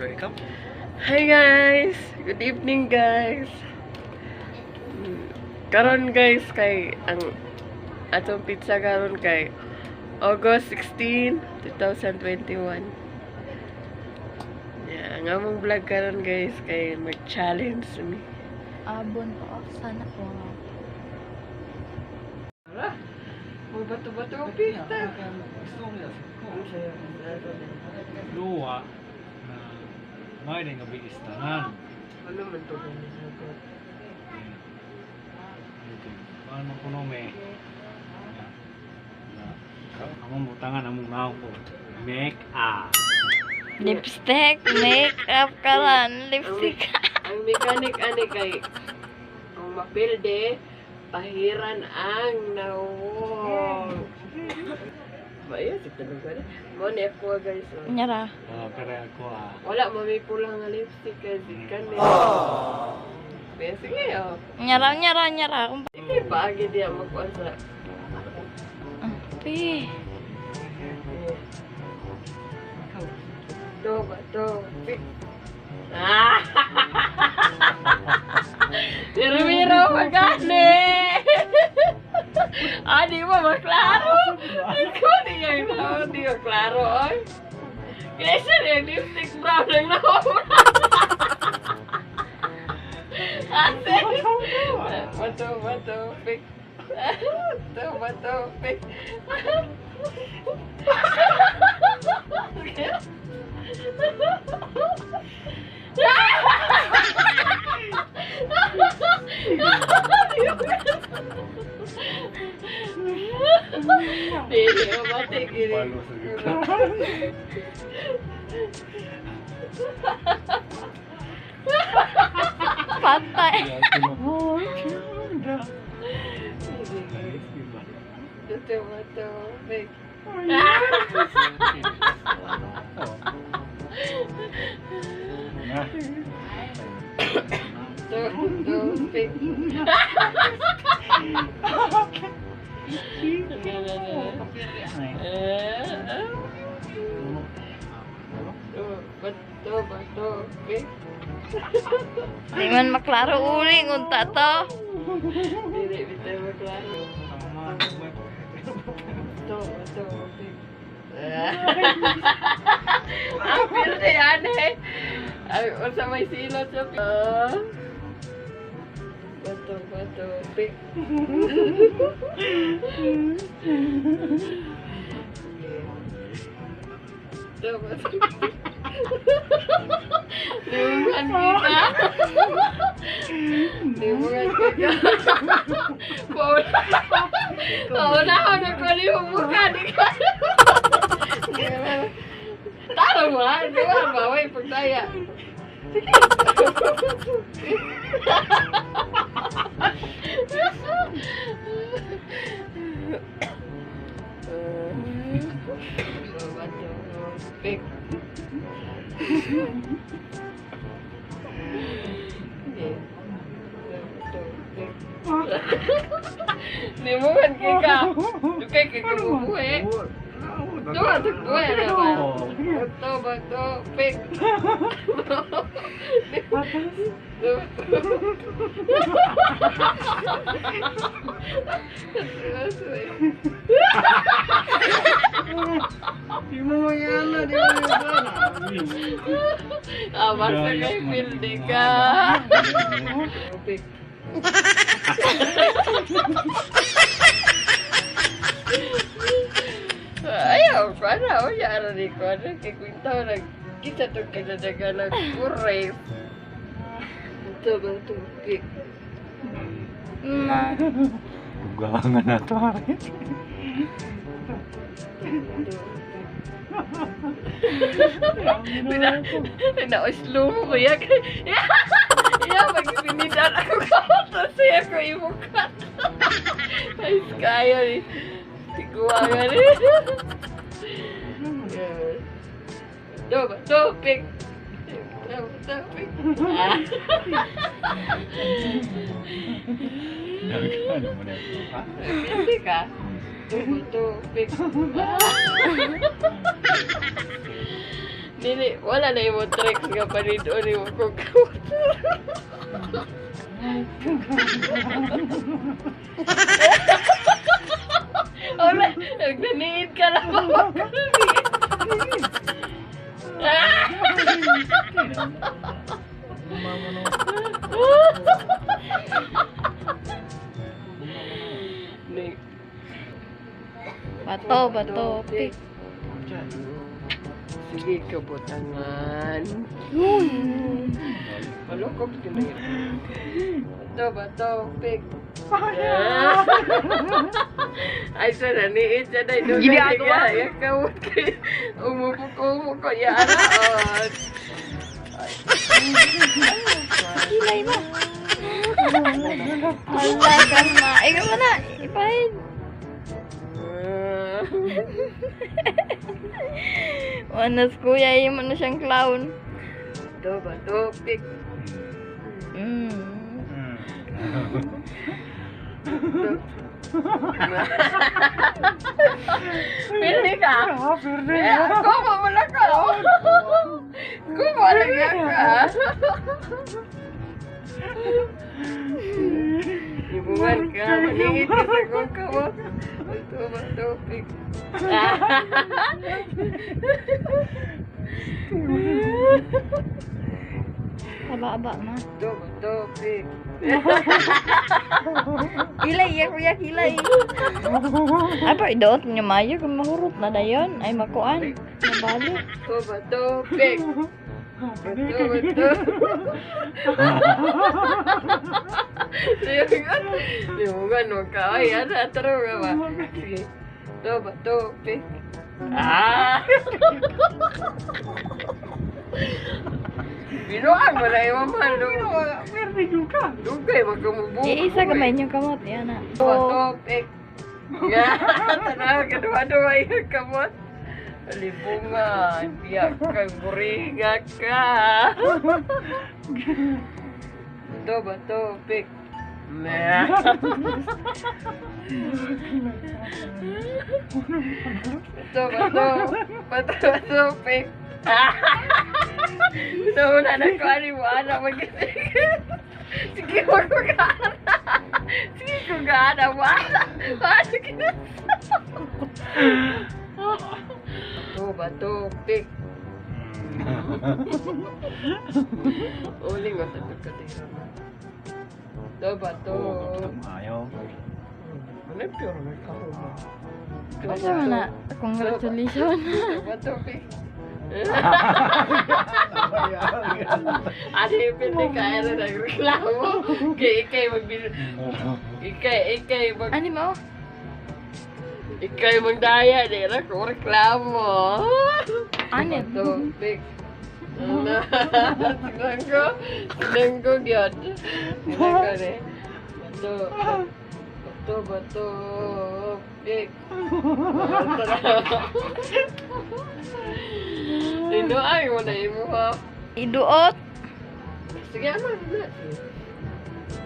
Welcome. Hi guys! Good evening, guys! Karon guys, kay ang atong petsa karon kay August 16, 2021. Yeah, ang among vlog karon, guys, kay mag-challenge mi. Abon pa ako. Sana ko. Tara! Magbato-bato ang pista. Luwa na may nga biistanan. Ano man to guys? Paano kuno me? Among butangan among naong ko. Make up. Lipstick, make-up ka lang. Lipstick. Ang mechanic ani kay kung mapilde, pahiran ang nawong. Maya si tanong ka na. Mo ni ako, guys. Oh. Nyara. Oh, pero ako ah. Wala mo may pula nga lipstick kasi kani. Kaya sige oh. Nyara, nyara, nyara. Kung Sige paagi diya magkuan sa. Ah, pi. To ba to pick. Ah! Miro-miro magani. Ah, di mo maklaro. Ikaw di yung tao, di mo klaro, oy. Kaysa yung lipstick brown ang naubra. Ate. Bato, bato, pick. Bato, bato, pick. Di, di mo mati, gini. Palo sa gitna. Patay. Bato, bato, pick. Na. Bato, bato, pick. Eh, bato, bato, pick. Di man maklaro uli. Unta to. Dili, bitaw maklaro. Bato, bato, pick. Ang pirde, ane. Ay, unsa may silot sa ah. Bato, bato, pick. Bato, bato, pick. Limungan kita. Limungan kita. Pauna, pauna ko ni mukha di ka. Taro mo ha, di ba? Baway pagdaya. Sige. Bato, pick. Okay. Bato, pick. Limungan kay ka. Dukay kay ka bubuhi. Duha, duha na ba? Bato, bato, pick. Di mo mayana, di mo mayana. Ah, basta kay pildi ka. Pick. Ayaw, para, oye, ara ni ko, ano, kay kwintaw nag, kita to kagadaga nag kure. Ito ba ito? Pick. Ma. Ugangan na to. Pina, slow mo kuya. Ya, magpinidan ako ka. Siya ko imukat. Ay, kaya ni. Tiguan nga ni. Do, do, pick. Do, do, pick. Ah. Ano mo na? Ha? Pili ka. Do, do, pick. Dili, wala na imo tricks nga panidon nimo kung kamot. Wala, nagnaniid ka lang ba? Bato, bato, pick. Sige, kabutangan. Malukog din na yun. Bato, bato, pick. Ay, sa naniid siya na. Ginagawa. Kamot kayo. Umupo-umupo. Yara. Kilay mo. Hala, kalma. Ikaw mo na. Ipahin. Wanas kuya, imo na siyang clown. Bato, bato, pick. Pili ka. Eh, ako, mamala ka. Kumala ka. Ibungan ka, maningit ka sa kong kamot. Bato, bato, pick. Aba-aba ma. Bato, bato, pick. Kilay, ya kuya, kilay. Ay, pa, idoot niyo mayo kung mahurot na dayon. Ay, makuan. Mabalo. Bato, bato, pick. Bato, bato. Limungan, wag ka. Ay, ano, ataro ka ba? Sige. Bato, bato, pick. Ah! Binuang mo na yung mahal. Dugay, magkumubuko. Iisa gamay niyo kamot. Yan na. Bato, pick. Nga, tanaw, kadua-dua yung kamot. Libungan, biyak ka, buringa ka. Bato, bato, pick. Nah. Bato, bato, bato, bato, pick. Nauna na ko, ani mo, ana, mag- Sige, wag ko ka. Sige, kung gaana mo, ana. Ana, Bato, bato, pick. Uling, matagod ka tira. Bato, bato. Ayaw. Ano yung pure may kahuma? Asa man na? Congratulations. Bato, pick. Ano yung pinakain na nagreklamo? Kay ikay magbil... Ikay, ikay mag... Ano mo? Ikay magdaya, di na ko reklamo. Ano? Bato, pick. Tingnan ko. Tingnan ko gyud. Tingnan ko ni. Bato. Bato, bato, pick. Tinuay mo na imo ha. Iduot. Sige, ano na.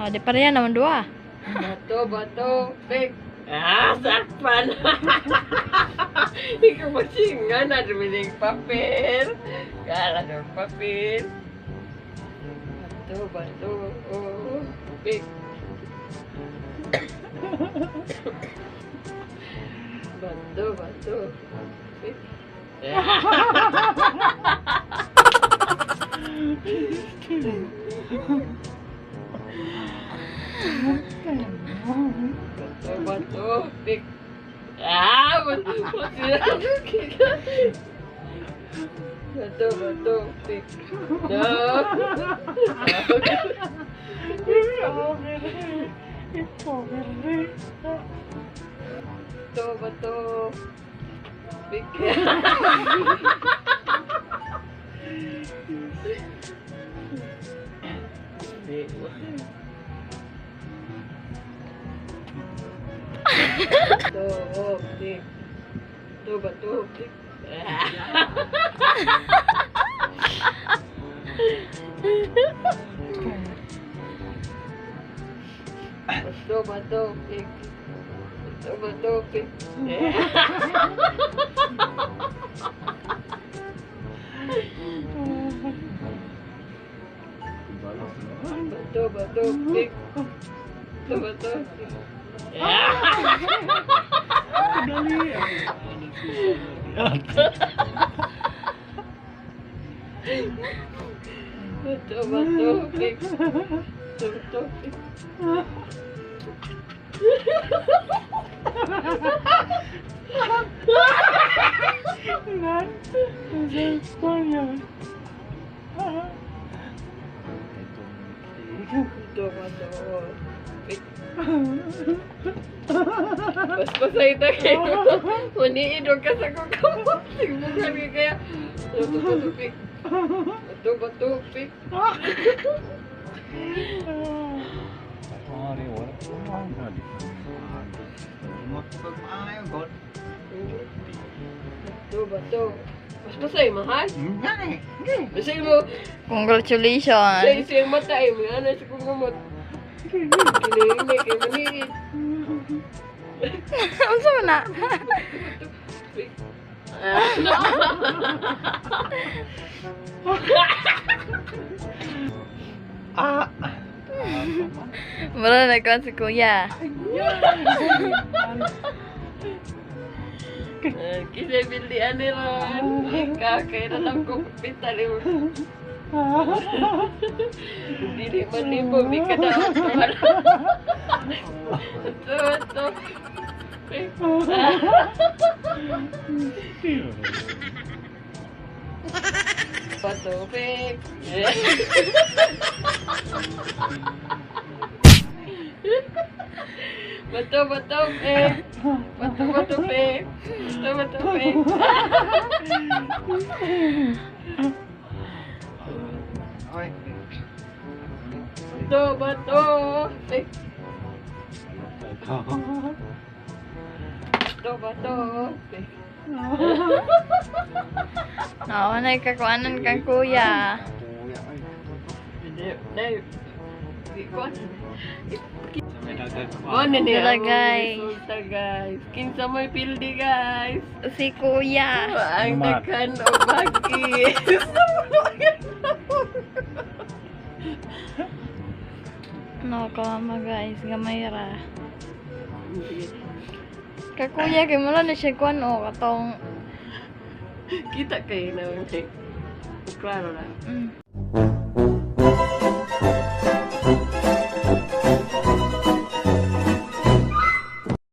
Oh, di pareha naman dua. Bato, bato, pick. Ah, sakpan. Ikaw masinga na dumiling papel. Kala ng papel. Bato, bato, oh, pick. Bato, bato, pick. Bato, bato, pick. Ah, bato, bato, bato, pick. No. Bato, bato, pick. Bato, pick. Bato, bato, pick. Bato, bato, pick. Bato, bato, pick. Bato, bato, pick. Bato, bato, pick. Dali. Bato, bato, pick. Bato, bato, pick. Bato, bato, pick. Paspasay ta kayo. Maniidog ka sa kukamot. Sigbukan ka kaya. Bato, bato, pick. Bato, bato, pick. Sorry, wala ko. Maayo, God. Bato, bato. Paspasay, mahal. Gani. Basta mo, Congratulations. sa isang mata eh, may ano sa kukamot. Kinihinig, kay maniid. Unsa man na? Pick. Ah. Mura na kuan si kuya. Kisay bildi ani ron. Ikaw, kaya na lang ko pital mo. Dili man nimo, mi ka na. Ito, ito. Pick. Bato, pick. Bato, bato, pick. Bato, bato, pick. Bato, bato, pick. Ay. Bato, bato, pick. Bato, bato, pick. Oo, na kakuanan kang kuya. Kuya, ay. Hindi, dahil, di ko. Sa may dagat. Oh, nini Wala, ang guys. resulta, guys. Kinsa may pildi, guys. Si kuya. Ang Mat. daghan o bakis. No, kalama guys, gamay ra. Kakuya kay mura na siya kuan o katong Kita kayo na. Klaro na.